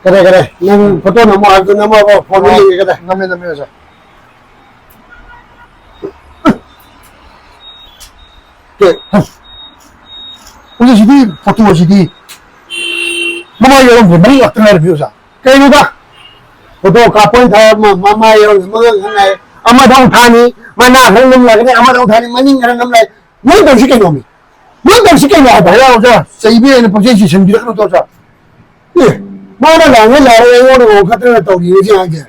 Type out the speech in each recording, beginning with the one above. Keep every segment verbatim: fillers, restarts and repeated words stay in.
ꯀꯗꯥꯏ, ꯀꯗꯥꯏ? ꯅꯪ ꯐꯣꯇꯣ ꯅꯝꯃꯣ ꯍꯥꯏꯕꯗꯨ ꯅꯝꯃꯕꯣ? ꯐꯣꯟꯗ ꯌꯦꯡꯒꯦ, ꯀꯗꯥꯏ? ꯅꯝꯃꯦ, ꯅꯝꯃꯦ, ꯑꯣꯖꯥ꯫ ꯑꯦ, ꯑꯣꯖꯥ, ꯁꯤꯗꯤ ꯐꯣꯇꯣꯁꯤꯗꯤ ꯃꯃꯥꯏ ꯌꯥꯎꯔꯝꯗ꯭ꯔꯦ, ꯃꯔꯤ ꯉꯥꯛꯇ ꯉꯥꯏꯔꯝꯃꯤ, ꯑꯣꯖꯥ꯫ ꯀꯩꯅꯣꯗ? ꯐꯣꯇꯣ ꯀꯥꯞꯄ ꯑꯣꯏꯅ ꯊꯥ-, ꯃ-, ꯃꯃꯥꯏ ꯌꯥꯎꯔꯝꯗ꯭ꯔꯦ, ꯃꯉꯛ ꯈꯛ ꯉꯥꯏꯔꯦ꯫ ꯑꯃꯗ ꯑꯃꯨꯛ ꯊꯥꯅꯤ, ꯃꯅꯥ ꯈꯔ ꯅꯝ ꯂꯥꯛꯀꯅꯤ, ꯑꯃꯗ ꯑꯃꯨꯛ ꯊꯥꯅꯤ, ꯃꯅꯤꯡ ꯈꯔ ꯅꯝ ꯂꯥꯛꯑꯦ꯫ ꯅꯣꯏ ꯇꯧꯔꯤꯁꯤ ꯀꯩꯅꯣꯃꯤ? ꯅꯣꯏ ꯇꯧꯔꯤꯁꯤ ꯀꯩꯅꯣ ꯍꯥꯏꯕ? ꯍꯥꯏꯔꯛꯑꯣ, ꯑꯣꯖꯥ꯫ ꯆꯩꯕꯤ ꯑꯣꯏꯅ ꯄꯪꯆꯩ ꯆꯩꯁꯟꯕꯤꯔꯛꯀꯅꯨ, ꯑꯣꯖꯥ꯫ ꯑꯦ, ꯃꯥꯅ ꯂꯥꯡꯉꯦ ꯂꯥꯎꯔꯦ, ꯑꯩꯉꯣꯟꯗ ꯉꯥꯎꯈꯠꯇꯅ ꯇꯧꯔꯤꯅꯤ ꯁꯤ ꯑꯉꯥꯡꯁꯦ꯫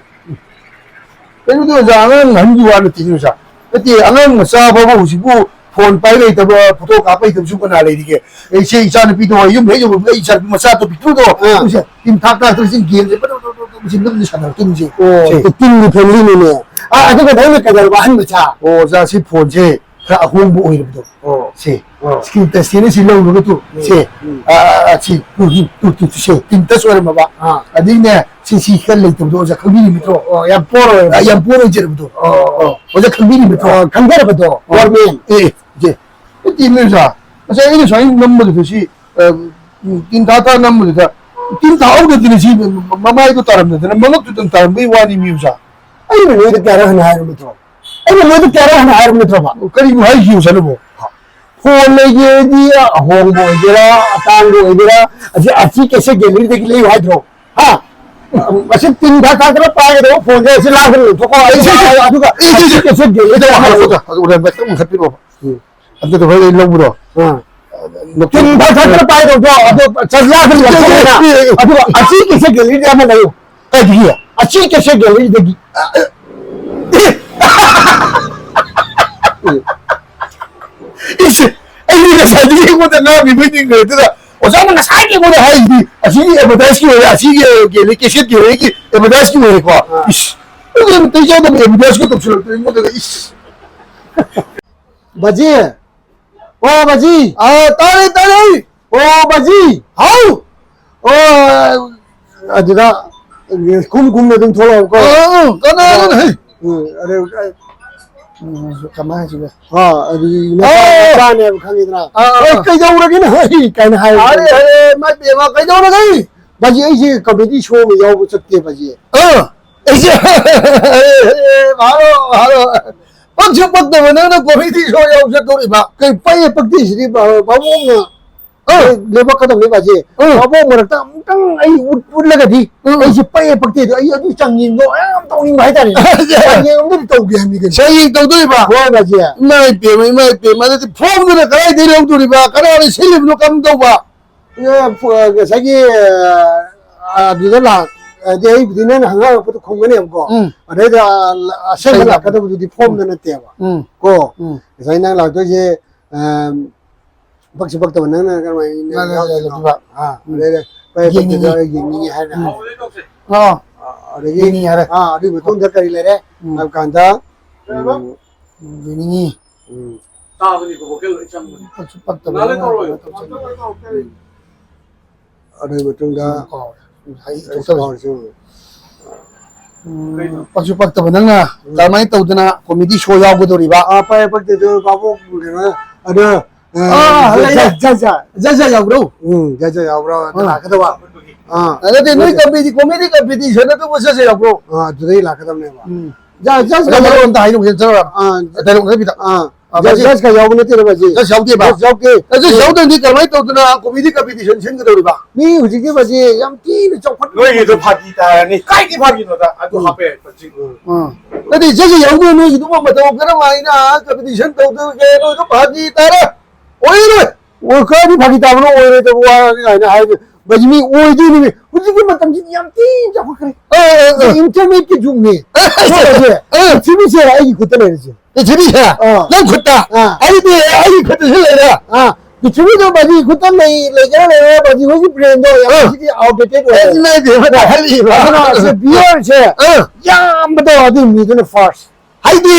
ꯀꯩꯅꯣꯗ ꯑꯣꯖꯥ, ꯑꯉꯥꯡ ꯑꯍꯟꯒꯤ ꯋꯥ ꯅꯠꯇꯦꯅꯦ ꯑꯣꯖꯥ꯫ ꯅꯠꯇꯦ, ꯑꯉꯥꯡ ꯃꯆꯥ ꯐꯥꯎꯕ ꯍꯧꯖꯤꯛꯄꯨ ꯐꯣꯟ ꯄꯥꯏꯕ ꯍꯩꯇꯕ, ꯐꯣꯇꯣ ꯀꯥꯞꯄ ꯍꯩꯇꯕꯁꯨ ꯀꯅꯥ ꯂꯩꯔꯤꯒꯦ? ꯑꯩ ꯏꯆꯦ ꯏꯆꯥꯅꯨꯄꯤꯗꯣ ꯌꯨꯝ ꯍꯦꯛ ꯌꯧꯕꯒ ꯑꯩ ꯏꯆꯥꯅꯨꯄꯤ ꯃꯆꯥ ꯑꯇꯣꯝꯕꯤꯗꯨꯗꯣ, ꯑꯥ꯫ ꯃꯣꯏꯁꯦ ꯇꯤꯟ ꯊꯥꯛ ꯊꯥꯛꯇꯅ ꯁꯤ ꯒꯦꯝꯁꯦ ꯕꯗ ꯕꯗ ꯕꯗ ꯕꯗ ꯁꯤ ꯅꯝꯗꯅ ꯁꯥꯟꯅꯔꯛꯇꯣꯏꯅꯤꯁꯦ꯫ ꯑꯣ, ꯁꯦ꯫ ꯇꯤꯟꯒꯤ ꯐꯦꯃꯤꯂꯤꯅꯤꯅꯦ꯫ ꯑꯥ, ꯑꯗꯨꯒ ꯅꯪꯅ ꯀꯩꯗꯧꯔꯕ ꯑꯍꯟ ꯃꯆꯥ? ꯑꯣ, ꯑꯣꯖꯥ, ꯁꯤ ꯐꯣꯟꯁꯦ ꯈꯔ ꯑꯍꯣꯡꯕ ꯑꯣꯏꯔꯕꯗꯣ꯫ ꯑꯣ꯫ ꯁꯦ꯫ ꯑꯣ꯫ ꯁ꯭ꯀꯔꯤꯟ ꯇꯆ ꯁꯦ ꯁꯤ ꯂꯧꯔꯒ ꯇꯨ꯫ ꯎꯝ꯫ ꯁꯦ꯫ ꯎꯝ꯫ ꯑꯥ, ꯑꯥ, ꯑꯥ, ꯁꯤ꯫ ꯇꯨ, ꯇꯨ, ꯇꯨ, ꯇꯨ, ꯇꯨ, ꯁꯦ꯫ ꯇꯤꯟ ꯇꯆ ꯑꯣꯏꯔꯝꯃꯕ꯫ ꯑꯥ꯫ ꯑꯗꯩꯅꯦ, ꯁꯤ, ꯁꯤ ꯈꯔ ꯂꯩꯇꯕꯗꯣ ꯑꯣꯖꯥ ꯈꯪꯕꯤꯔꯤ ꯅꯠꯇ꯭ꯔꯣ? ꯑꯣ, ꯌꯥꯝ ꯄꯣꯔ ꯑꯣꯏꯔꯝꯃꯦ꯫ ꯑꯥ, ꯌꯥꯝ ꯄꯣꯔ ꯑꯣꯏꯖꯔꯕꯗꯣ꯫ ꯑꯣ, ꯑꯣ꯫ ꯑꯣꯖꯥ ꯈꯪꯕꯤꯔꯤ ꯅꯠꯇ꯭ꯔꯣ? ꯑꯣ, ꯈꯪꯖꯔꯕꯗꯣ꯫ ꯑꯣ꯫ ꯒꯣꯔꯃꯦꯟ꯫ ꯑꯦ, ꯑꯦ, ꯁꯦ꯫ ꯅꯠꯇꯦ, ꯅꯣꯏ ꯑꯣꯖꯥ꯫ ꯉꯁꯥꯏ ꯑꯩꯅ ꯁꯨꯃꯥꯏꯅ ꯅꯝꯕꯗꯨꯗ ꯁꯤ, ꯑ, ꯎꯝ, ꯇꯤꯟ ꯊꯥ ꯊꯥ ꯅꯝꯕꯗꯨꯗ ꯇꯤꯟ ꯊꯥ ꯍꯧꯗꯗꯤꯅꯦ ꯁꯤ ꯃꯃꯥꯏꯗꯣ ꯇꯥꯔꯝꯗꯗꯅ ꯃꯉꯛꯇꯨꯗꯪ ꯇꯥꯔꯝꯕꯩ ꯋꯥꯅꯤ ꯃꯤ ꯑꯣꯖꯥ꯫ ꯑꯩꯅ ꯅꯣꯏꯗ ꯀꯌꯥꯔꯛ ꯍꯟꯅ ꯍꯥꯏꯔꯕ ꯅꯠꯇ꯭ꯔꯣ? ꯑꯩꯅ ꯅꯣꯏꯗ ꯀꯌꯥꯔꯛ ꯍꯟꯅ ꯍꯥꯏꯔꯕ ꯅꯠꯇ꯭ꯔꯣꯕ? ꯀꯔꯤꯕꯨ ꯍꯥꯏꯈꯤꯕ ꯁꯥꯟꯅꯕꯣ? ꯐꯣꯟ ꯂꯩꯒꯦꯗꯤ ꯑꯍꯣꯡꯕ ꯑꯣꯏꯒꯦꯔꯥ, ꯑꯇꯥꯡꯕ ꯑꯣꯏꯒꯦꯔꯥ, ꯑꯁꯤ ꯑꯁꯤ ꯀꯦꯁꯦꯠ ꯒꯦꯂꯔꯤꯗꯒꯤ ꯂꯩꯌꯨ ꯍꯥꯏꯗ꯭ꯔꯣ? ꯍꯥ? ꯑꯁꯤ ꯇꯤꯟ ꯊꯥ ꯊꯥ ꯈꯔ ꯄꯥꯏꯒꯗꯕ ꯐꯣꯟꯁꯦ ꯑꯁꯤ ꯂꯥꯛꯈ꯭ꯔ ꯂꯧꯊꯣꯛꯀꯣ꯫ ꯑꯩ ꯑꯗꯨꯒ ꯑꯁꯤ ꯀꯦꯁꯦꯠ ꯒꯦꯂꯔꯤꯗ ꯍꯥꯏꯔꯣ꯫ ꯍꯥꯏꯔꯣ, ꯍꯥꯏꯔꯣ, ꯍꯥꯏꯔꯣ, ꯍꯥꯏꯔꯣ, ꯍꯥꯏꯔꯣ꯫ ꯎꯝ꯫ ꯑꯗꯨꯗ ꯍꯣꯔꯦꯟ ꯑꯩ ꯂꯧꯕꯗꯣ꯫ ꯑꯥ꯫ ꯅꯣꯛꯐꯦꯠ-, ꯇꯤꯟ ꯊꯥ ꯊꯥ ꯈꯔ ꯄꯥꯏꯗꯧꯗꯣ, ꯑꯗꯣ ꯆꯠꯂꯥ ꯑꯗꯨꯝ ꯂꯧꯊꯣꯛꯑꯦꯅ꯫ ꯑꯗꯨꯒ ꯑꯁꯤ ꯀꯦꯁꯦꯠ ꯒꯦꯂꯔꯤꯗ ꯑꯃ ꯂꯩꯌꯨ꯫ ꯀꯥꯏꯗꯒꯤ? ꯑꯁꯤ ꯀꯦꯁꯦꯠ ꯒꯦꯂꯔꯤꯗꯒꯤ꯫ ꯏꯁ, ꯑꯩꯗꯤ ꯉꯁꯥꯏꯗꯒꯤ ꯑꯩꯉꯣꯟꯗ ꯉꯥꯡꯉꯤꯕꯣꯏ ꯅꯤꯡꯉꯨꯔꯦ꯫ ꯑꯗꯨꯒ ꯑꯣꯖꯥꯅ ꯉꯁꯥꯏꯗꯒꯤ ꯑꯩꯉꯣꯟꯗ ꯍꯥꯏꯔꯤꯗꯤ, ꯑꯁꯤꯒꯤ ꯑꯦꯗꯚꯔꯇꯥꯏꯁꯀꯤ ꯑꯣꯏꯔꯦ, ꯑꯁꯤꯒꯤ ꯒꯦꯂꯔꯤ, ꯀꯦꯁꯦꯠ ꯒꯦꯂꯔꯤꯒꯤ ꯑꯦꯗꯚꯔꯇꯥꯏꯁꯀꯤ ꯑꯣꯏꯔꯦꯀꯣ꯫ ꯑꯥ꯫ ꯏꯁ, ꯑꯩꯉꯣꯟꯗ ꯇꯩꯖꯥꯗꯕ ꯑꯦꯗꯚꯔꯇꯥꯏꯁꯀ ꯇꯧꯁꯤꯜꯂꯛꯇꯅ ꯑꯩꯉꯣꯟꯗꯒ, ꯏꯁ꯫ ꯕꯥꯖꯤ! ꯑꯣ, ꯕꯥꯖꯤ! ꯑꯥ, ꯇꯥꯔꯦ, ꯇꯥꯔꯦ! ꯑꯣ, ꯕꯥꯖꯤ! ꯍꯥꯎ! ꯑꯣ, ꯑꯗꯨꯗ ꯀꯨꯝ ꯀꯨꯝꯅ ꯑꯗꯨꯝ ꯊꯣꯛꯂꯛꯑꯣꯀꯣ꯫ ꯑꯥ, ꯑꯥ, ꯀꯅꯥꯅꯣꯅꯦ, ꯍꯩ? ꯎꯝ, ꯑꯗꯨ, ꯑꯩ, ꯎꯝ, ꯀꯃꯥꯏ ꯍꯥꯏꯁꯤꯒꯦ? ꯑꯥ, ꯑꯗꯨꯗꯤ ꯑꯥ! ꯅꯆꯥꯅꯦꯕ, ꯈꯪꯉꯤꯗꯅ? ꯑꯥ, ꯑꯥ, "ꯑꯦ, ꯑꯥ꯫ ꯀꯩꯗꯧꯔꯒꯦꯅꯦ, ꯍꯩ?" ꯀꯥꯏꯅ ꯍꯥꯏꯔꯦ꯫ ꯑꯔꯦ, ꯑꯔꯦ, ꯏꯃꯥ ꯏꯕꯦꯝꯃ, ꯀꯩꯗꯧꯔꯒꯦ? ꯕꯥꯖꯤ, ꯑꯩꯁꯦ comedy show ꯑꯃ ꯌꯥꯎꯕ ꯆꯠꯀꯦ, ꯕꯥꯖꯤ꯫ ꯑ, ꯑꯩꯁꯦ, ꯍꯥꯏꯔꯣ, ꯍꯥꯏꯔꯣ꯫ ꯄꯛꯁꯨ ꯄꯛꯇꯕ ꯅꯪꯅ comedy show ꯌꯥꯎ ꯆꯠꯇꯧꯔꯤꯕ꯫ ꯀꯩ ꯄꯛꯑꯦ ꯄꯛꯇꯦ ꯁꯤꯗꯤ, ꯕꯥ-, ꯕꯥꯕꯣꯛꯅ ꯑ꯫ ꯂꯦꯞꯄꯛꯀꯗꯕꯅꯦ, ꯕꯥꯖꯤ꯫ ꯑ꯫ ꯕꯥꯕꯣꯛ ꯃꯔꯛꯇ ꯑꯃꯨꯛꯇꯪ ꯑꯩ ꯎꯠ-, ꯎꯠꯂꯒꯗꯤ, ꯎꯝ꯫ ꯑꯩꯁꯦ ꯄꯛꯑꯦ ꯄꯛꯇꯦꯗꯣ ꯑꯩ ꯑꯗꯨ ꯆꯥꯡꯌꯦꯡꯗꯣ ꯌꯥꯝ ꯇꯧꯅꯤꯡꯕ ꯍꯥꯏꯇꯥꯔꯦꯅꯦ꯫ ꯆꯥꯡꯌꯦꯡ ꯑꯝꯇꯗꯤ ꯇꯧꯒꯦ ꯍꯥꯏꯕꯅꯤ ꯀꯩꯅꯣ꯫ ꯆꯥꯡꯌꯦꯡ ꯇꯧꯗꯣꯔꯤꯕ? ꯍꯣꯏ, ꯕꯥꯖꯤ꯫ ꯏꯃꯥꯏ ꯄꯦꯝꯃ, ꯏꯃꯥꯏ ꯄꯦꯝꯃ, ꯑꯗꯨꯗꯤ formꯗꯨꯅ ꯀꯗꯥꯏꯗꯒꯤ ꯂꯧꯗꯣꯔꯤꯕ? ꯀꯅꯥꯅ ꯁꯤꯜꯂꯤꯕꯅꯣ, ꯀꯔꯝ ꯇꯧꯕ? ꯑꯦ, ꯐ-, ꯉꯁꯥꯏꯒꯤ, ꯑ, ꯑꯗꯨꯗ ꯂꯥꯛ-, ꯑꯗꯤ ꯑꯩꯕꯨꯗꯤ ꯅꯪꯅ ꯍꯪꯉꯛꯄꯗꯣ ꯈꯨꯝꯒꯅꯦꯕꯀꯣ꯫ ꯎꯝ꯫ ꯑꯗꯩꯗ, ꯑ, ꯑꯁꯦꯡꯕ ꯀꯩꯗ? ꯂꯥꯛꯀꯗꯕꯗꯨꯗꯤ formꯗ ꯅꯠꯇꯦꯕ꯫ ꯎꯝ꯫ ꯀꯣ? ꯎꯝ꯫ ꯉꯁꯥꯏ ꯅꯪ ꯂꯥꯛꯇꯣꯏꯁꯦ, ꯑ, ꯄꯛꯁꯨ ꯄꯛꯇꯕ ꯅꯪꯅ ꯀꯔꯝꯍꯥꯏꯅ ꯃꯥꯅꯦ, ꯌꯥꯎꯗꯣꯏꯅꯣ? ꯌꯥꯎꯗꯣꯏꯕ꯫ ꯑꯥ, ꯎꯝ꯫ ꯑꯗꯩꯗ ꯄꯛꯑꯦ ꯌꯦꯡꯅꯤꯡꯉꯤ꯫ ꯄꯛꯇꯦꯗꯣ ꯑꯩ ꯌꯦꯡꯅꯤꯡꯉꯤ ꯍꯥꯏꯅ ꯎꯝ꯫ ꯍꯥꯏ꯫ ꯑꯥ, ꯑꯗꯒꯤ, ꯌꯦꯡꯅꯤꯡꯉꯤ ꯍꯥꯏꯔꯦ꯫ ꯑꯥ, ꯑꯗꯨꯒꯤ ꯃꯇꯨꯡꯗ ꯀꯔꯤ ꯂꯩꯔꯦ ꯎꯝ꯫ ꯍꯥꯏꯕ ꯀꯥꯟꯗ, ꯎꯝ꯫ ꯎꯝ, ꯌꯦꯡꯅꯤꯡꯉꯤ꯫ ꯎꯝ꯫ ꯇꯥꯕꯅꯤꯀꯣ, vocal ꯂꯣꯏ ꯆꯪꯕꯅꯤ꯫ ꯄꯛꯁꯨ ꯄꯛꯇꯕ ꯉꯥꯏꯍꯥꯛ ꯂꯩ ꯅꯪꯅ ꯇꯧꯔꯣꯏ꯫ ꯇꯧꯁꯜꯂꯣ꯫ ꯎꯝ꯫ ꯑꯗꯨꯒꯤ ꯃꯇꯨꯡꯗ ꯎꯝ, ꯀꯥꯎꯔꯦ꯫ ꯎꯝ, ꯍꯥꯏ-, ꯑꯩꯁꯨ ꯇꯧꯁꯜꯂꯣ꯫ ꯀꯥꯎꯔꯦ, ꯆꯨꯝꯃꯦ꯫ ꯎꯝ, ꯀꯩꯅꯣ? ꯄꯛꯁꯨ ꯄꯛꯇꯕ ꯅꯪꯅ ꯎꯝ꯫ ꯀꯔꯝꯍꯥꯏꯅ ꯇꯧꯗꯅ comedy show ꯌꯥꯎꯒꯗꯧꯔꯤꯕ? ꯑꯥ, ꯄꯛꯑꯦ ꯄꯛꯇꯦꯗꯣ ꯕꯥꯕꯣꯛ ꯀꯩꯅꯣ, ꯑꯗꯣ, ꯑ, ꯑꯥ, ꯖ-, ꯂꯩꯔꯦ꯫ ꯖ-, ꯖ-, ꯖ-꯫ ꯖ-, ꯖ ꯌꯥꯎꯕ꯭ꯔꯣ? ꯎꯝ, ꯖ-ꯖ ꯌꯥꯎꯕ꯭ꯔꯣ? ꯑꯗ ꯑꯥ꯫ ꯂꯥꯛꯀꯗꯕ꯫ ꯑꯥ꯫ ꯑ, ꯅꯠꯇꯦ, ꯅꯣꯏ ꯅꯠꯇꯦ꯫ Comedy, comedy competition ꯑꯗꯨꯕꯨ ꯖ-ꯖ ꯌꯥꯎꯕ꯭ꯔꯣ? ꯑꯥ, ꯑꯗꯨꯗꯩ ꯂꯥꯛꯀꯗꯕꯅꯦꯕ꯫ ꯎꯝ꯫ ꯖ-, ꯖ-, ꯑꯗꯣ ꯃꯔꯣꯟ ꯑꯝꯇ ꯍꯥꯏꯅꯧ, ꯖ-, ꯖ-, ꯑꯥ꯫ ꯑ, dialogue ꯑꯝꯇ ꯄꯤꯊꯛ-, ꯑꯥ꯫ ꯑ, ꯖ-, ꯕꯥꯖꯤ꯫ ꯖꯖꯀ ꯌꯥꯎꯕ ꯅꯠꯇꯦꯗ, ꯕꯥꯖꯤ꯫ ꯖꯖ ꯌꯥꯎꯗꯦꯕ? ꯖꯖ ꯌꯥꯎꯗꯦ꯫ ꯑ, ꯖꯖ ꯎꯝ꯫ ꯌꯥꯎꯗ꯭ꯔꯗꯤ ꯀꯔꯝꯍꯥꯏꯅ ꯇꯧꯗꯅ comedy competition ꯁꯤꯟꯒꯗꯧꯔꯤꯕ? ꯃꯤ ꯍꯧꯖꯤꯛꯇꯤ, ꯕꯥꯖꯤ, ꯌꯥꯝ ꯊꯤꯅ ꯆꯥꯎꯈꯠ- ꯅꯣꯏꯒꯤꯗꯣ ꯐꯥꯒꯤ ꯇꯥꯔꯅꯤ꯫ ꯀꯥꯏꯒꯤ ꯐꯥꯒꯤꯅꯣꯗ? ꯑꯗꯨ ꯎꯝ꯫ ꯍꯥꯞꯄꯦ, ꯕꯥꯖꯤ꯫ ꯎꯝ꯫ ꯅꯠꯇꯦ, ꯖꯖ ꯌꯥꯎꯗꯣꯏ ꯅꯣꯏꯒꯤꯗꯨꯕꯨ ꯃꯇꯧ ꯀꯔꯝ ꯍꯥꯏꯅ competition ꯇꯧꯗꯧꯔꯤꯒꯦ? ꯅꯣꯏꯗꯣ ꯐꯥꯒꯤ ꯇꯥꯔꯦ꯫ ꯑꯣꯏꯔꯣꯏ꯫ ꯑꯣꯏ, ꯀꯔꯤ ꯐꯥꯒꯤ ꯇꯥꯕꯅꯣ? ꯑꯣꯏꯔꯣꯏꯗꯕ ꯋꯥ ꯀꯥꯏꯅ ꯍꯥꯏꯕ꯫ ꯕꯥꯖꯤ, ꯃꯤ ꯑꯣꯏꯗꯣꯏꯅꯤꯅꯦ꯫ ꯍꯧꯖꯤꯛꯀꯤ ꯃꯇꯝꯁꯤꯗꯤ ꯌꯥꯝ ꯊꯤꯅ ꯆꯥꯎꯈꯠꯈ꯭ꯔꯦ꯫ ꯑ, ꯑ, ꯑ꯫ ꯁꯤ internetꯀꯤ ꯖꯨꯒꯅꯦ꯫ ꯑ, ꯑ, ꯕꯥꯖꯤ, ꯑ꯫ ꯄ꯭ꯔꯤꯊꯤꯕꯤꯁꯦ ꯑꯩꯒꯤ ꯈꯨꯠꯇ ꯂꯩꯔꯤꯁꯦ꯫ ꯄ꯭ꯔꯤꯊꯤꯕꯤꯁꯦ ꯑꯥ꯫ ꯅꯪ ꯈꯨꯠꯇ? ꯑꯥ꯫ ꯑꯩꯗꯤ ꯑꯩꯒꯤ ꯈꯨꯠꯇꯁꯨ ꯂꯩꯔꯦ꯫ ꯑꯥ꯫ ꯄ꯭ꯔꯤꯊꯤꯕꯤꯗ ꯕꯥꯖꯤ ꯈꯨꯠꯇ ꯂꯩ, ꯂꯩꯒꯦꯔꯥ ꯂꯩꯔꯣꯏ, ꯕꯥꯖꯤ ꯍꯣꯏꯒꯤ brainꯗꯣ ꯌꯥꯝ ꯑꯥ꯫ ꯍꯧꯖꯤꯛꯇꯤ outdated ꯑꯣꯏꯔꯦ꯫ ꯏꯃꯥꯏ ꯄꯦꯝꯃ, ꯇꯥꯍꯜꯂꯤꯕ꯫ ꯑꯗꯨꯅ ꯁꯤ viewerꯁꯦ ꯑꯥ꯫ ꯌꯥꯝꯕꯗꯣ ꯑꯗꯨ ꯃꯤꯗꯨꯅ first꯫ ꯍꯥꯏꯗꯤ,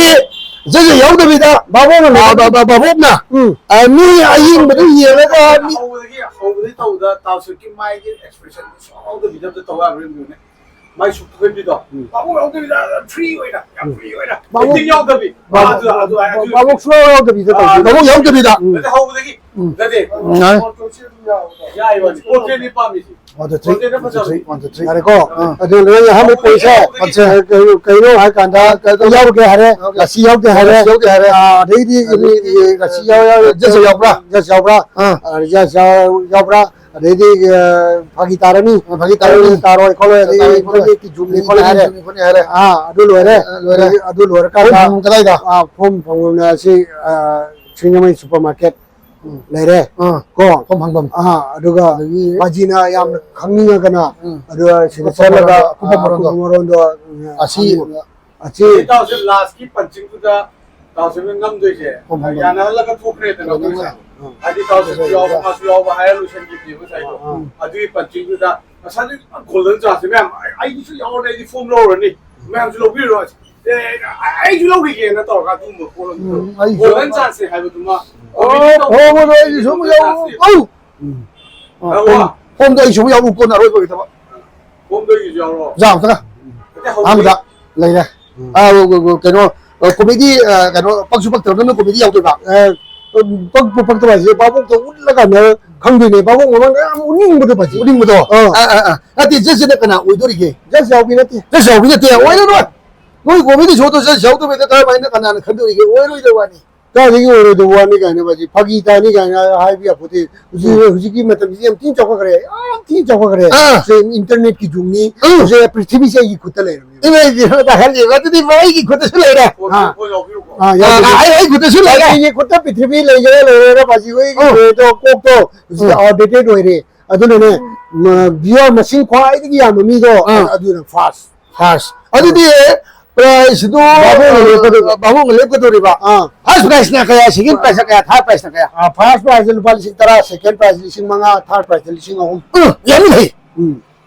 ꯖꯒ ꯌꯥꯎꯗꯕꯤꯗ, ꯕꯥꯕꯣꯛꯅ ꯕꯥ-, ꯕꯥ-, ꯕꯥ-, ꯕꯥꯕꯣꯛꯅ, ꯎꯝ꯫ ꯑ, ꯃꯤ ꯑꯌꯦꯡꯕꯗꯨ ꯌꯦꯡꯉꯒ ꯃꯤ ꯍꯧꯕꯗꯒꯤ, ꯍꯧꯕꯗꯒꯤ ꯇꯧꯕꯗ ꯇꯥꯎꯁꯨꯠꯀꯤ ꯃꯥꯏꯒꯤ expression ꯁꯨꯡꯌꯥꯎꯗꯕꯤꯗ ꯑꯝꯇ ꯇꯧ ꯌꯥꯕ꯭ꯔꯥ ꯌꯦꯡꯕꯤꯌꯨꯅꯦ꯫ ꯃꯥꯏ ꯁꯨꯛ ꯊꯣꯏꯕꯤꯗꯣ꯫ ꯎꯝ꯫ ꯄꯥꯕꯨꯡ ꯌꯥꯎꯗꯕꯤꯗ ꯌꯥꯝ free ꯑꯣꯏꯅ, ꯌꯥꯝ ꯎꯝ꯫ Free ꯑꯣꯏꯅ꯫ ꯄꯥꯕꯨꯡ, acting ꯌꯥꯎꯗꯕꯤ꯫ ꯄꯥꯕꯨꯡ, ꯑꯗꯨ, ꯑꯗꯨ, ꯑꯗꯨ, ꯄꯥꯕꯨꯡ ꯁꯨꯡꯌꯥꯎ ꯌꯥꯎꯗꯕꯤꯗ ꯑꯥ, ꯇꯧꯕꯤꯗꯣ꯫ ꯄꯥꯕꯨꯡ ꯌꯥꯎꯗꯕꯤꯗ꯫ ꯎꯝ꯫ ꯅꯠꯇꯦ, ꯍꯧꯕꯗꯒꯤ꯫ ꯎꯝ꯫ ꯅꯠꯇꯦ꯫ ꯎꯝ꯫ ꯌꯥꯏ꯫ ꯌꯥꯏ, ꯋꯥꯅꯤ꯫ Portraitꯅꯤ ꯄꯥꯝꯃꯤꯁꯤ꯫ One, two, three. Portraitꯅ ꯐꯖꯕꯅꯤ꯫ One, two, three. ꯌꯥꯔꯦꯀꯣ? ꯑꯥ꯫ ꯑꯗꯨ ꯂꯣꯏꯅ ꯑꯍꯥꯟꯕ ꯄꯣꯠꯁꯦ, ꯌꯥꯎꯗꯦ꯫ ꯀꯩꯅꯣ, ꯀꯩꯅꯣ ꯍꯥꯏ ꯀꯥꯟꯗ, ꯌꯥꯎꯗꯦ ꯍꯥꯏꯔꯦ, ꯌꯥꯎꯗꯦ꯫ ꯔꯥꯁꯤ ꯌꯥꯎꯗꯦ ꯍꯥꯏꯔꯦ꯫ ꯔꯥꯁꯤ ꯌꯥꯎꯗꯦ ꯍꯥꯏꯔꯦ꯫ ꯑꯗꯩꯗꯤ, ꯑꯗꯩꯗꯤ, ꯔꯥꯁꯤ ꯌꯥꯎ-, ꯌꯥꯎ-, ꯖꯁ ꯌꯥꯎꯕ꯭ꯔꯥ? ꯖꯁ ꯌꯥꯎꯕ꯭ꯔꯥ? ꯑꯥ꯫ ꯑꯥ, ꯖꯁ ꯌꯥꯎ-, ꯌꯥꯎꯕ꯭ꯔꯥ? ꯑꯗꯩꯗꯤ, ꯑ, ꯐꯥꯒꯤ ꯇꯥꯔꯅꯤ꯫ ꯑ, ꯐꯥꯒꯤ ꯇꯥꯔꯅꯤ꯫ ꯇꯥꯔꯣꯏ ꯈꯣꯠꯂꯣꯏ꯫ ꯑꯗꯩ ꯇꯥꯔꯣꯏ ꯈꯣꯠꯂꯣꯏ꯫ Internetꯀꯤ ꯖꯨꯒꯅꯤ ꯈꯣꯠꯂꯦ ꯍꯥꯏꯔꯦ꯫ ꯖꯨꯒꯅꯤ ꯈꯣꯠꯂꯦ ꯍꯥꯏꯔꯦ꯫ ꯑꯥ, ꯑꯗꯨ ꯂꯣꯏꯔꯦ꯫ ꯑ, ꯑ, ꯂꯣꯏꯔꯦ꯫ ꯑꯗꯩ ꯑꯗꯨ ꯂꯣꯏꯔꯀꯥꯟꯗ, form ꯐꯪꯐꯝ ꯀꯗꯥꯏꯗ? ꯑꯥ, form ꯐꯪꯐꯝꯅ ꯑꯁꯤ, ꯑ, ꯁꯤꯡꯖꯃꯩ supermarket ꯎꯝ꯫ ꯂꯩꯔꯦ꯫ ꯑꯥ, ꯀꯣ? Form ꯐꯪꯐꯝ꯫ ꯑꯥ, ꯑꯗꯨꯒ ꯑꯗꯒꯤ ꯄꯥꯖꯤꯅ ꯌꯥꯝꯅ ꯈꯪꯅꯤꯡꯉꯒꯅ, ꯎꯝ꯫ ꯑꯗꯨꯒ ꯁꯤꯗ ꯑꯀꯨꯞꯄ ꯆꯠꯂꯒ, ꯃꯔꯣꯜꯗꯣ, ꯑꯀꯨꯞꯄ ꯑꯥ, ꯃꯔꯣꯜꯗꯣ꯫ ꯑꯀꯨꯞꯄ ꯃꯔꯣꯜꯗꯣ, ꯎꯝ, ꯑꯁꯤ ꯍꯪꯉꯣ꯫ ꯑꯁꯤ ꯑꯗꯩ ꯏꯇꯥꯎꯁꯦ lastꯀꯤ punchingꯗꯨꯗ ꯇꯥꯎꯁꯦꯝꯅ ꯅꯝꯗꯣꯏꯁꯦ, ꯍꯣꯏ, ꯍꯣꯏ, ꯍꯣꯏ꯫ ꯌꯥꯅꯍꯜꯂꯒ ꯊꯣꯛꯈ꯭ꯔꯦꯗꯅ ꯍꯣꯏ, ꯃꯣꯏꯁꯦ꯫ ꯍꯣꯏ, ꯍꯣꯏ꯫ ꯍꯥꯏꯗꯤ ꯇꯥꯎꯁꯦꯝꯁꯨ ꯌꯥꯎꯕ, ꯃꯥꯁꯨ ꯌꯥꯎꯕ ꯍꯥꯏꯔ ꯂꯣꯏꯁꯟꯈꯤꯕꯅꯦꯕ ꯉꯁꯥꯏꯗꯣ꯫ ꯎꯝ꯫ ꯑꯗꯨꯒꯤ punchingꯗꯨꯗ ꯉꯁꯥꯏꯗꯤ ꯄꯨꯔꯥ golden chanceꯅꯦ ꯃꯌꯥꯝ꯫ ꯑꯩ, ꯑꯩꯒꯤꯁꯨ ꯌꯥꯎꯔꯅꯤ, ꯑꯩꯗꯤ form ꯂꯧꯔꯅꯤ, ꯃꯌꯥꯝꯁꯨ ꯂꯧꯕꯤꯔꯣ꯫ ꯑꯦ, ꯑꯩ, ꯑꯩꯁꯨ ꯂꯧꯈꯤꯒꯦꯅ ꯇꯧꯔꯒ ꯑꯗꯨꯒꯨꯝꯕ ꯄꯣꯠ ꯑꯃ ꯎꯝ, ꯑꯩꯁꯨ golden chanceꯅꯦ ꯍꯥꯏꯕꯗꯨꯃ ꯑꯣ, comedy ꯇꯧꯕ ꯐꯣꯟ ꯑꯩꯁꯨ ꯁꯨꯝ golden ꯌꯥꯎ-, chanceꯅꯦ꯫ ꯑꯧ! ꯎꯝ꯫ ꯑ, ꯌꯥꯎꯔꯕ? Form, formꯗꯣ ꯑꯩꯁꯨ ꯑꯃꯨꯛ ꯌꯥꯎꯕ ꯄꯣꯠꯅ ꯑꯔꯣꯏꯕ ꯑꯣꯏꯒꯗꯕ꯫ Form ꯑꯣꯏꯒꯤꯁꯨ ꯌꯥꯎꯔꯣ? ꯌꯥꯎꯗ꯭ꯔꯥ? ꯅꯠꯇꯦ, ꯍꯧꯖꯤꯛ ꯑꯍꯥꯟꯕꯗ ꯂꯩꯔꯦ꯫ ꯎꯝ꯫ ꯑ, ꯀꯩꯅꯣ, ꯑ, comedy, ꯑ, ꯀꯩꯅꯣ, ꯄꯛꯁꯨ ꯄꯛꯇꯕ ꯅꯪꯅ comedy ꯌꯥꯎꯗꯣꯏꯕ? ꯑ, ꯄꯛꯄ ꯄꯛꯇꯕ ꯍꯥꯏꯁꯦ ꯚꯥꯕꯣꯛꯇ ꯎꯠꯂꯀꯥꯟꯗ ꯈꯪꯗꯣꯏꯅꯦ꯫ ꯚꯥꯕꯣꯛ ꯃꯃꯥꯡꯗ ꯌꯥꯝ ꯎꯠꯅꯤꯡꯕꯗꯣ ꯄꯥꯖꯤ꯫ ꯎꯠꯅꯤꯡꯕꯗꯣ? ꯑꯥ꯫ ꯑ, ꯑ, ꯑ꯫ ꯅꯠꯇꯦ, judgeꯁꯤꯅ ꯀꯅꯥ ꯑꯣꯏꯗꯣꯔꯤꯒꯦ? Judge ꯌꯥꯎꯕꯤ ꯅꯠꯇꯦ꯫ Judge ꯌꯥꯎꯕꯤ ꯅꯠꯇꯦ, ꯑꯣꯏꯔꯔꯣꯏ꯫ ꯅꯣꯏ comedy showꯗꯣ judge ꯌꯥꯎꯗꯕꯤꯗ ꯀꯔꯝꯍꯥꯏꯅ ꯀꯅꯥꯅ ꯈꯟꯗꯣꯔꯤꯒꯦ? ꯑꯣꯏꯔꯣꯏꯗꯕ ꯋꯥꯅꯤ꯫ ꯀꯥꯏꯗꯒꯤ ꯑꯣꯏꯔꯣꯏꯗꯕ ꯋꯥꯅꯤ ꯀꯥꯏꯅ ꯃꯁꯤ ꯐꯥꯒꯤ ꯇꯥꯅꯤ ꯀꯥꯏꯅ ꯍꯥꯏꯕ ꯌꯥꯄꯣꯠꯇꯦ꯫ ꯍꯧꯖꯤꯛ, ꯎꯝ꯫ ꯍꯧꯖꯤꯛꯀꯤ ꯃꯇꯝꯁꯤ ꯌꯥꯝ ꯊꯤꯅ ꯆꯥꯎꯈꯠꯈ꯭ꯔꯦ, ꯌꯥꯝ ꯊꯤꯅ ꯆꯥꯎꯈꯠꯈ꯭ꯔꯦ꯫ ꯑꯥ꯫ ꯁꯦ internetꯀꯤ ꯖꯨꯒꯅꯤ꯫ ꯎꯝ꯫ ꯍꯧꯖꯤꯛ ꯄ꯭ꯔꯤꯊꯤꯕꯤꯁꯦ ꯑꯩꯒꯤ ꯈꯨꯠꯇ ꯂꯩꯔꯕꯅꯤ꯫ ꯏꯃꯥ, ꯑꯩꯒꯤ ꯈꯨꯠꯇ ꯍꯜꯂꯦꯕ꯫ ꯑꯗꯨꯗꯤ ꯏꯃꯥ, ꯑꯩꯒꯤ ꯈꯨꯠꯇꯁꯨ ꯂꯩꯔꯦ꯫ ꯐꯣꯟ, ꯑꯥ꯫ ꯐꯣꯟ ꯌꯥꯎꯕꯤꯔꯨꯀꯣ꯫ ꯑꯥ, ꯌꯥꯎꯕꯤꯔꯨꯀꯣ꯫ ꯑꯥ, ꯑꯩ, ꯑꯩ ꯈꯨꯠꯇꯁꯨ ꯂꯩꯔꯦ꯫ ꯑꯩꯒꯤ ꯈꯨꯠꯇ ꯄ꯭ꯔꯤꯊꯤꯕꯤ ꯂꯩꯒꯦꯔꯥ ꯂꯩꯔꯣꯏꯔꯥ ꯃꯁꯤ ꯑꯩꯈꯣꯏꯒꯤ ꯑꯥ꯫ ꯀꯩꯅꯣꯗꯣ ꯀꯣꯛꯇꯣ ꯍꯧꯖꯤꯛ ꯑꯥ꯫ Outdated ꯑꯣꯏꯔꯦ꯫ ꯑꯗꯨꯅꯅꯦ, ꯃ-, viewer ꯃꯁꯤꯡ ꯈ꯭ꯋꯥꯏꯗꯒꯤ ꯌꯥꯝꯕ ꯃꯤꯗꯣ ꯑꯥ꯫ ꯑꯗꯨꯅ first꯫ First꯫ ꯑꯗꯨꯗꯤ prizeꯇꯨ, ꯚꯥꯕꯣꯛꯅ ꯂꯦꯞꯀꯗꯧꯕ꯫ ꯚꯥꯕꯣꯛꯅ ꯂꯦꯞꯀꯗꯧꯔꯤꯕ꯫ ꯑꯥ꯫ First prizeꯅ ꯀꯌꯥ, second prizeꯅ ꯀꯌꯥ, third prizeꯅ ꯀꯌꯥ? ꯑꯥ, first prizeꯅ ꯂꯨꯄꯥ ꯂꯤꯁꯤꯡ ꯇꯔꯥ, second prize ꯂꯤꯁꯤꯡ ꯃꯉꯥ, third prizeꯅ ꯂꯤꯁꯤꯡ ꯑꯍꯨꯝ꯫ ꯎꯝ, ꯌꯥꯝꯃꯤꯍꯦ꯫ ꯎꯝ꯫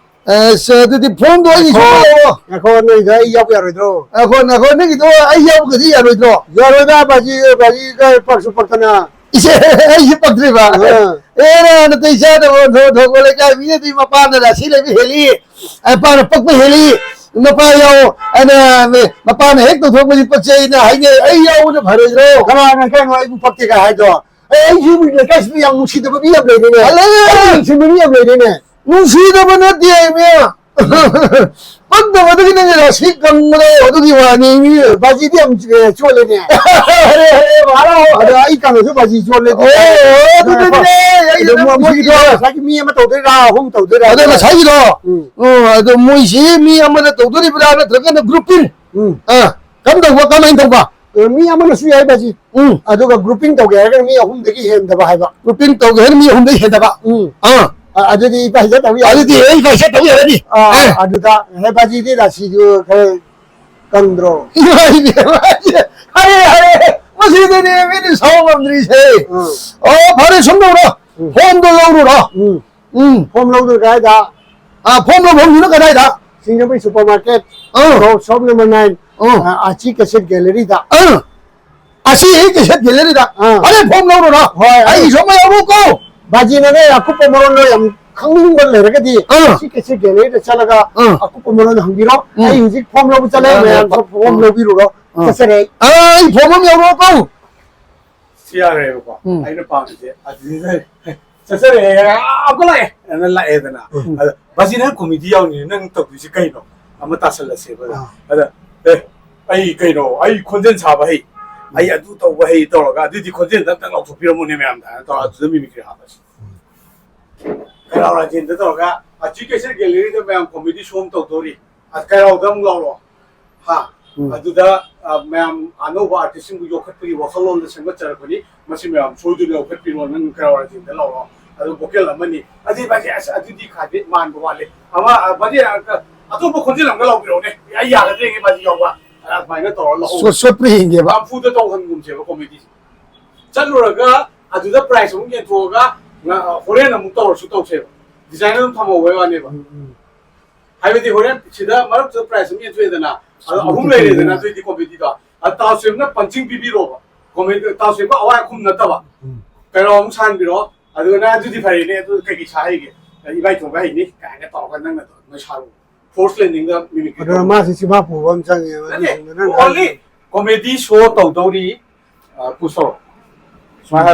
ꯑꯁ, ꯑꯗꯨꯗꯤ formꯗꯣ ꯑꯩꯒꯤꯁꯨ ꯉꯥꯏꯈꯣ, ꯂꯧꯑꯣ꯫ ꯉꯥꯏꯈꯣ, ꯅꯣꯏꯗ ꯑꯩ ꯌꯥꯎꯕ ꯌꯥꯔꯣꯏꯗ꯭ꯔꯣ? ꯉꯥꯏꯈꯣ, ꯉꯥꯏꯈꯣ, ꯅꯪꯒꯤꯗꯣ ꯑꯩ ꯌꯥꯎꯕꯒꯗꯤ ꯌꯥꯔꯣꯏꯗ꯭ꯔꯣ? ꯌꯥꯔꯣꯏꯗ, ꯕꯥꯖꯤ, ꯕꯥꯖꯤꯒ ꯄꯛꯁꯨ ꯄꯛꯇꯅ꯫ ꯏꯆꯦ, ꯑꯩꯁꯦ ꯄꯛꯇ꯭ꯔꯤꯕ꯫ ꯑꯥ꯫ ꯑꯦꯔꯥ, ꯅꯥꯇꯩ ꯆꯥꯗꯕ ꯑꯣꯟꯊꯣꯛ ꯑꯣꯟꯊꯣꯛꯄ ꯂꯩꯀꯥꯏ ꯃꯤꯅꯗꯤ ꯃꯄꯥꯅ ꯔꯥꯁꯤ ꯂꯩꯕ ꯍꯦꯜꯂꯤ, ꯃꯄꯥꯅ ꯄꯛꯄ ꯍꯦꯜꯂꯤ, ꯅꯨꯄꯥ ꯌꯥꯎ, ꯑꯅ, ꯃꯄꯥꯅ ꯍꯦꯛ ꯇꯧꯊꯣꯛꯄꯁꯤ ꯄꯛꯆꯩꯅ ꯍꯥꯏꯅꯩ꯫ ꯑꯩ ꯌꯥꯎꯕꯅ ꯐꯔꯣꯏꯗ꯭ꯔꯣ? ꯀꯅꯥꯅ ꯀꯩꯅꯣ ꯑꯩꯕꯨ ꯄꯛꯇꯦ ꯀꯥꯏ ꯍꯥꯏꯗꯣ? ꯑꯦ, ꯑꯩꯁꯨ ꯂꯩꯀꯥꯏꯁꯤꯗ ꯌꯥꯝ ꯅꯨꯡꯁꯤꯗꯕ ꯃꯤ ꯌꯥꯝ ꯂꯩꯔꯦꯅꯦ꯫ ꯑꯂꯦ! ꯑꯩ ꯅꯨꯡꯁꯤꯕ ꯃꯤ ꯌꯥꯝ ꯂꯩꯔꯦꯅꯦ꯫ ꯅꯨꯡꯁꯤꯗꯕ ꯅꯠꯇꯦ, ꯏꯕꯦꯝꯃ꯫ ꯄꯛꯇꯕꯗꯒꯤ ꯅꯪꯒꯤ ꯔꯥꯁꯤ ꯀꯪꯕꯗꯣ ꯑꯗꯨꯒꯤ ꯋꯥꯅꯤ, ꯃꯤ꯫ ꯕꯥꯖꯤꯗꯤ ꯌꯥꯝ, ꯑꯦ, ꯆꯣꯜꯂꯦꯅꯦ꯫ ꯑꯔꯦ, ꯑꯔꯦ, ꯚꯥꯔꯣ꯫ ꯑꯗꯣ ꯑꯩ ꯀꯪꯉꯁꯨ ꯕꯥꯖꯤ ꯆꯣꯜꯂꯦ꯫ ꯑꯣ, ꯑꯗꯨꯗꯤꯅꯦ, ꯑꯩ ꯑꯗꯣ ꯅꯪ ꯃꯣꯏ ꯃꯣꯏꯒꯤꯗꯣ ꯉꯁꯥꯏꯒꯤ ꯃꯤ ꯑꯃ ꯇꯧꯗꯣꯏꯔꯥ, ꯑꯍꯨꯝ ꯇꯧꯗꯣꯏꯔꯥ? ꯑꯗꯣ ꯉꯁꯥꯏꯒꯤꯗꯣ, ꯎꯝ꯫ ꯑꯣ, ꯑꯗꯣ ꯃꯣꯏꯁꯤ ꯃꯤ ꯑꯃꯅ ꯇꯧꯗꯣꯔꯤꯕ꯭ꯔꯥ ꯅꯠꯇ꯭ꯔꯒꯅ grouping? ꯎꯝ꯫ ꯑꯥ, ꯀꯔꯝ ꯇꯧꯕ, ꯀꯃꯥꯏꯅ ꯇꯧꯕ? ꯑ, ꯃꯤ ꯑꯃꯅꯁꯨ ꯌꯥꯏ ꯕꯥꯖꯤ꯫ ꯎꯝ꯫ ꯑꯗꯨꯒ grouping ꯇꯧꯒꯦ ꯍꯥꯏꯔꯒꯅ ꯃꯤ ꯑꯍꯨꯝꯗꯒꯤ ꯍꯦꯟꯗꯕ ꯍꯥꯏꯕ꯫ Grouping ꯇꯧꯒꯦ ꯍꯥꯏꯔꯒꯅ ꯃꯤ ꯑꯍꯨꯝꯗꯒꯤ ꯍꯦꯟꯗꯕ? ꯎꯝ꯫ ꯑꯥ꯫ ꯑ-, ꯑꯗꯨꯗꯤ ꯏꯕꯥ ꯍꯦꯛꯇ ꯇꯧ ꯌꯥꯔꯦ꯫ ꯑꯗꯨꯗꯤ ꯑꯩ ꯏꯕꯥ ꯍꯦꯛꯇ ꯇꯧ ꯌꯥꯔꯅꯤ꯫ ꯑꯥ, ꯑꯦ꯫ ꯑꯗꯨꯗ ꯍꯦ ꯕꯥꯖꯤꯗꯤ ꯔꯥꯁꯤꯁꯨ ꯈꯔ ꯀꯪꯗ꯭ꯔꯣ? ꯏꯃꯥ ꯏꯕꯦꯝꯃ, ꯍꯥꯏꯔꯦ, ꯍꯥꯏꯔꯦ꯫ ꯃꯁꯤꯗꯅꯦ ꯃꯤꯅ ꯁꯥꯎ ꯉꯝꯗ꯭ꯔꯤꯁꯦ꯫ ꯎꯝ꯫ ꯑꯣ, ꯐꯔꯦ, ꯁꯨꯝ ꯇꯧꯔꯣ꯫ ꯎꯝ꯫ Form ꯗꯣ ꯂꯧꯔꯨꯔꯣ꯫ ꯎꯝ꯫ ꯎꯝ꯫ Form ꯂꯧꯗꯣꯏ ꯀꯗꯥꯏꯗ? ꯑꯥ, form ꯂꯧꯐꯝꯗꯨꯅ ꯀꯗꯥꯏꯗ? ꯁꯤꯡꯖꯃꯩ supermarket, ꯑꯥ꯫ Shop, shop number nine, ꯑꯥ꯫ ꯑꯥ, ꯑꯥꯆꯤ cassette gallery ꯗ꯫ ꯑꯥ꯫ ꯑꯥꯆꯤ cassette gallery ꯗ꯫ ꯑꯥ꯫ ꯑꯔꯦ, form ꯂꯧꯔꯨꯔꯣ꯫ ꯍꯣꯏ, ꯑꯩ ꯑꯩ ꯁꯣꯝꯗ ꯌꯥꯎꯔꯨꯀꯣ꯫ ꯕꯥꯖꯤꯅꯅꯦ, ꯑꯀꯨꯞꯄ ꯃꯔꯣꯟꯗꯣ ꯌꯥꯝ ꯈꯪꯅꯤꯡꯕ ꯂꯩꯔꯒꯗꯤ, ꯑꯥ꯫ ꯑꯥꯆꯤ cassette gallery ꯗ ꯆꯠꯂꯒ ꯑꯥ꯫ ꯑꯀꯨꯞꯄ ꯃꯔꯣꯟ ꯍꯪꯕꯤꯔꯣ꯫ ꯎꯝ꯫ ꯑꯩ ꯍꯧꯖꯤꯛ form ꯂꯧꯕ ꯆꯠꯂꯦ, ꯑꯥ, ꯃꯌꯥꯝ ꯑꯥ꯫ Form ꯂꯧꯕꯤꯔꯨꯔꯣ꯫ ꯑꯥ꯫ ꯆꯠꯆꯔꯦ ꯑꯩ꯫ ꯑꯥ, ꯑꯩ form ꯑꯃ ꯌꯥꯎꯔꯨꯔꯣꯀꯣ꯫ ꯁꯤ ꯌꯥꯔꯦꯕꯀꯣ꯫ ꯎꯝ꯫ ꯑꯩꯅ ꯄꯥꯝꯃꯤꯁꯦ ꯑꯗꯨꯗ ꯆꯠꯆꯔꯦ, ꯑꯃꯨꯛꯀ ꯂꯥꯛꯑꯦ, ꯑꯗꯨꯅ ꯂꯥꯛꯑꯦꯗꯅ꯫ ꯎꯝ꯫ ꯑꯗ, "ꯕꯥꯖꯤ, ꯅꯪ comedy ꯌꯥꯎꯅꯤ, ꯅꯪ ꯇꯧꯗꯣꯏꯁꯦ ꯀꯩꯅꯣ? ꯑꯃ ꯇꯥꯁꯜꯂꯁꯦꯕ꯫" ꯑꯥ꯫ ꯑꯗ, "ꯑꯦ, ꯑꯩ ꯀꯩꯅꯣ, ꯑꯩ ꯈꯣꯟꯖꯦꯜ ꯁꯥꯕ ꯍꯩ, ꯑꯩ ꯑꯗꯨ ꯇꯧꯕ ꯍꯩ" ꯇꯧꯔꯒ, "ꯑꯗꯨꯗꯤ ꯈꯣꯟꯖꯦꯜꯗ ꯑꯝꯇꯪ ꯂꯥꯎꯊꯣꯛꯄꯤꯔꯝꯃꯣꯅꯦ ꯃꯌꯥꯝꯗ" ꯍꯥꯏꯅ ꯇꯧꯔꯒ, ꯑꯗꯨꯗ mimicry ꯍꯥꯞꯄꯁꯤ꯫ ꯀꯩꯔꯥꯎ ꯔꯥꯖꯦꯟꯗ ꯇꯧꯔꯒ, "ꯑꯥꯆꯤ cassette gallery ꯗ ꯃꯌꯥꯝ comedy show ꯑꯃ ꯇꯧꯗꯣꯔꯤ, ꯑ, ꯀꯩꯔꯥꯎꯗ ꯑꯃꯨꯛ ꯂꯥꯎꯔꯣ"꯫ ꯍꯥ? ꯎꯝ꯫ ꯑꯗꯨꯗ, ꯑ, ꯃꯌꯥꯝ ꯑꯅꯧꯕ artist ꯁꯤꯡꯕꯨ ꯌꯣꯛꯈꯠꯄꯒꯤ ꯋꯥꯈꯜꯂꯣꯟꯗ ꯁꯦꯝꯒꯠꯆꯔꯛꯄꯅꯤ꯫ ꯃꯁꯤ ꯃꯌꯥꯝ ꯁꯣꯏꯗꯅ ꯂꯧꯈꯠꯄꯤꯔꯣ, ꯅꯪ ꯀꯩꯔꯥꯎ ꯔꯥꯖꯦꯟꯗ ꯂꯥꯎꯔꯣ꯫ ꯑꯗꯨ vocal ꯑꯃꯅꯤ꯫ ꯑꯗꯨꯗꯤ ꯃꯥꯁꯦ, ꯑꯁ, ꯑꯗꯨꯗꯤ ꯈꯥꯗꯤ ꯃꯥꯟꯕ ꯋꯥꯠꯂꯦ꯫ ꯑꯃ, ꯑ, ꯃꯥꯗꯤ, ꯑ, ꯑꯇꯣꯞꯄ ꯈꯣꯟꯖꯦꯜ ꯑꯃꯒ ꯂꯥꯎꯕꯤꯔꯛꯎꯅꯦ꯫ ꯑꯩ ꯌꯥꯒꯗ꯭ꯔꯦ ꯃꯥꯗꯤ ꯌꯥꯎꯕ꯫ ꯑꯗꯨꯃꯥꯏꯅ ꯇꯧꯔ ꯂꯧꯍꯧ꯫ ꯁꯣ-, ꯁꯣꯠꯄ꯭ꯔꯥ ꯌꯦꯡꯒꯦꯕ꯫ ꯅꯝꯐꯨꯗ ꯇꯧꯍꯟꯒꯨꯝꯁꯦꯕ comedy ꯁꯦ꯫ ꯆꯠꯂꯨꯔꯒ ꯑꯗꯨꯗ prize ꯑꯃꯨꯛ ꯌꯦꯟꯊꯣꯛꯑꯒ, ꯉ-, ꯍꯣꯔꯦꯟ ꯑꯃꯨꯛ ꯇꯧꯔꯁꯨ ꯇꯧꯁꯦꯕ꯫ Design ꯑꯗꯨꯝ ꯊꯝꯍꯧꯕꯩ ꯋꯥꯅꯦꯕ꯫ ꯎꯝ, ꯎꯝ꯫ ꯍꯥꯏꯕꯗꯤ ꯍꯣꯔꯦꯟ ꯁꯤꯗ ꯃꯔꯛꯇꯨꯗ prize ꯑꯃ ꯌꯦꯟꯊꯣꯛꯑꯦꯗꯅ, ꯑꯗꯣ ꯎꯝ, ꯑꯍꯨꯝ ꯎꯝ, ꯂꯩꯔꯦꯗꯅ, ꯎꯝ꯫ ꯑꯗꯨꯑꯣꯏꯗꯤ comedy ꯗꯣ꯫ ꯑꯗ ꯇꯥꯎ ꯁꯦꯝꯅ punching ꯄꯤꯕꯤꯔꯣꯕ꯫ ꯀꯣꯃꯦꯗꯤ ꯇꯥꯎꯁꯦꯀꯣ, ꯑꯋꯥꯏ ꯑꯈꯨꯝ ꯅꯠꯇꯕ꯫ ꯎꯝ꯫ ꯀꯩꯅꯣ ꯑꯃꯨꯛ ꯁꯥꯍꯟꯕꯤꯔꯣ꯫ ꯑꯗꯨꯒ ꯅꯪ ꯑꯗꯨꯗꯤ ꯐꯔꯦꯅꯦ, ꯑꯗꯨ ꯀꯩꯀꯩ ꯁꯥ ꯍꯩꯒꯦ? ꯏꯕꯥꯏ ꯊꯣꯡꯕ ꯍꯩꯅꯤ ꯀꯥꯏꯅ ꯇꯧꯔꯒ ꯅꯪꯅ ꯅꯣꯏ ꯁꯥꯔꯨ꯫ Force landingꯗ mimic ꯑꯗꯨꯅ ꯇꯧꯔꯣ꯫ ꯃꯥꯁꯤ ꯆꯤꯐꯥ ꯄꯨꯕ ꯑꯃ ꯆꯪꯉꯦꯕ, ꯅꯠꯇꯦ, ꯑꯗꯨꯁꯤꯡꯗꯨꯅ only comedy show ꯇꯧꯗꯧꯔꯤ꯫ ꯑ, push ꯇꯧꯔꯣ꯫ ꯁꯨꯃꯥꯏꯅ ꯍꯥꯏꯔꯣ꯫